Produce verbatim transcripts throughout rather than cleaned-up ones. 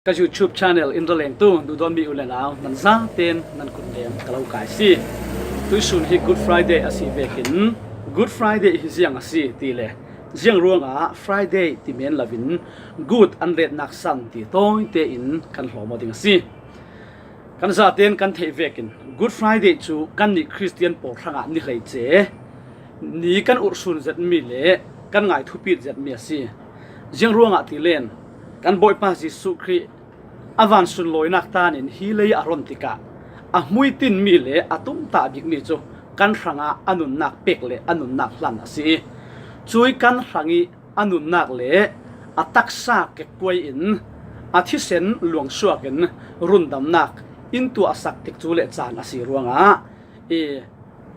Ka YouTube channel in ralengtu duhdawt mi u le nau nan zaten nan kut leng ka lo kai si. Tuisun hi Good Friday a si vekin Good Friday hi ziang a si ti le ziang ruangah Friday ti men lovin Good an retnak san ti tawite in kan hlawm aw ding a si. Kan zaten kan theih vekin Good Friday cu kannih Khristian pawl hrangah ni hleice ni kan urhsun zetmi le kan ngai thupit zetmi a si. Ziang ruangah ti len kan Bawipa Jesuh Khrih a van sunlawinak tanin hi lei a ron tikah a hmuitinmi le a tumtah bikmi cu kan hrangah a nunnak pek le a nunnak hlan a si. Cui kan hrang ih a nunnak le a taksa kekkuai in a thisen luangsuak in rundamnak in tuahsak tikcu le caan a si ruangah i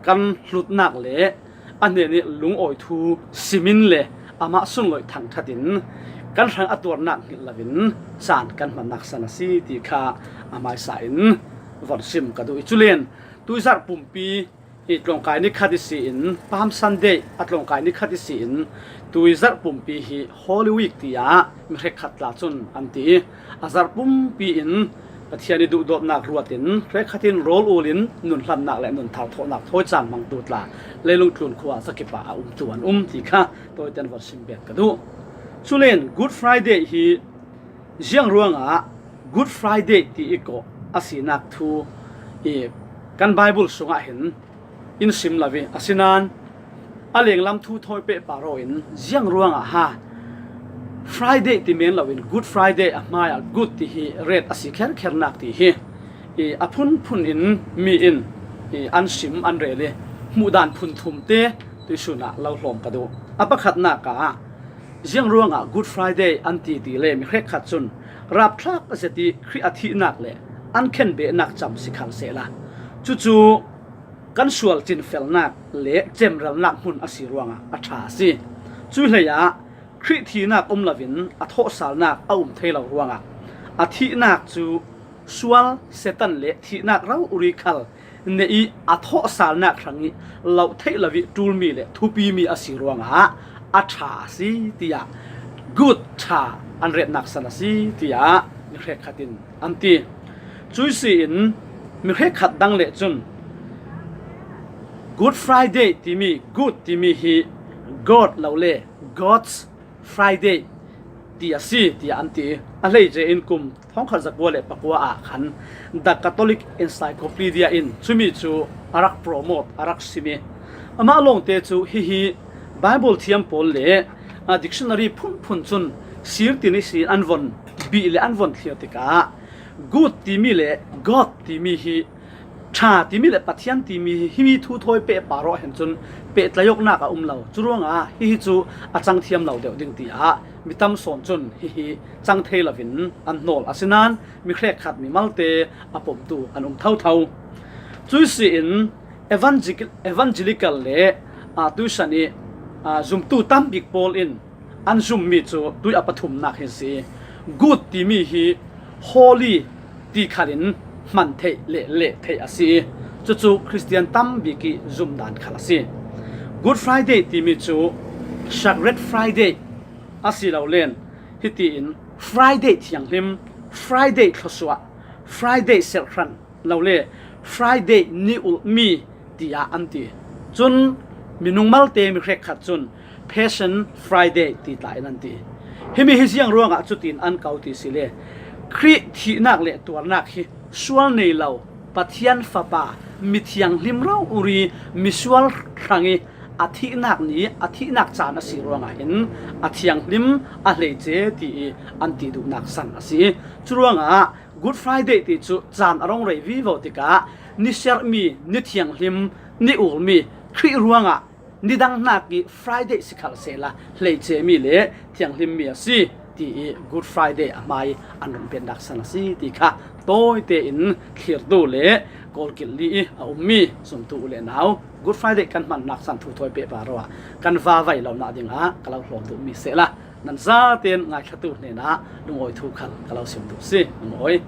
kan hlutnak le a hnenih lungawi thu simin le amah sunlawih thangṭhat in kan hrang a tuarnak hngilh loin caan kan hmannak san a si ti kha a hmaisa in von sim ka duh i culen tuizarh pumpi i tlawngkai ni khat i si in Palm Sunday a tlawngkai ni khat i si in tuizarh pumpi hi Holy Week tiah mi hrekkhat tla cun an ti. A zarh pumpi in Pathian i duhdawtnak ruatin hrekkhat in rawl ul in nunhlannak le nunthar thawhnak thawi caan hmangtu tla leilung tlun khua zakipah a umtu an um ti kha tawiten von sim bet ka duh. Culen Good Friday hi ziang ruangah Good Friday ti i kawh a sinak thu i kan Bible sungah hin in sim lo i asinain a lenglam thu thawi pehpar aw in ziang ruangah ha Friday ti men loin Good Friday a hmaiah Good ti hi ret a si kherkhernak ti hi i a phunphun in mi in i an sim an rel i hmuhdan phunthum te tuisun ah lo hlawm ka duh. A pakhatnak ah ziang ruangah Good Friday an ti ti le mi hrekkhat cun rapthlak zet i Khrih a thihnak le an khenbehnak cam si khal sehla cucu kan sual cinfelnak le cemrelnak hmun a si ruangah a ṭha a si. Cuih hleiah Khrih thihnak um loin a thawhsalnak a um thei lo ruangah a thihnak cu sual, Satan le thihnak rori khal neih i a thawhsalnak hrang i loh theih lo i ṭulmi le thupimi a si ruangah a ṭha a si tiah Good ṭha an retnak san a si tiah mi hrekkhat in an ti. Cui si in mi hrekkhat dang le cun Good Friday timi Good timi hi God lo le God's Friday ti a si tiah an ti. A hleice in kum thongkhat zakua le pakua ah khan The Catholic Encyclopedia in cumi cu a rak promote a rak sim i amah lawngte cu hihi Bible thiam pawl le a dictionary phunphun cun sir tin ihsin an von bih le an von thlir tikah Good timi le God timi hi ṭha timi le Pathian timi hi himi thu thawi pehpar aw hen cun pehtlaiawknak a um lo. Curuangah hihi cu a cang thiam lo deuh ding tiah mi tam sawn cun hihi cang thei loin an hnawl. Asinain mi hrekkhat mimalte a pomtu an um thotho. Cui si in evangelical le tuisan i zumtu tam bik pawl in an zummi cu tui a pathumnak hi si. Good timi hi holy ti khalin hman theih le leh theih a si. Cucu Khristian tam bik i zumdan khal a si. Good Friday timi cu Sacred Friday a si lo len hitiin Friday thianghlim, Friday thluasuah, Friday serhran lo le Friday ni ulhmi tiah an ti. Cun minung malte mi hrekkhat cun Passion Friday ti tla in an ti. Himi hi ziang ruangah cutin an ko ti si le Khrih thihnak le tuarnak hi sual nei lo Pathian Fapa mithianghlim rori misual hrang i a thihnak ni a thihnak caan a si ruangah hin a thianghlim a hleice ti i an ti duhnak san a si. Curuangah Good Friday ti cu caan a rong rei vivo tikah ni serhmi, ni thianghlim, ni ulmi Khrih ruangah nidang hnak i Friday si khal sehla hleice mi le thianghlim mi a si ti i Good Friday a hmai an run piannak san a si ti kha tawite in thlirtu le kawlkilh li i a ummi zumtu u le nau Good Friday kan hmannak san thu thawi pehpar aw ah kan vavai lonak dingah ka lo hlawm duhmi sehla nan zaten ngaithlatu hnenah lungawi thu khal ka lo sim duh si. Lungawi.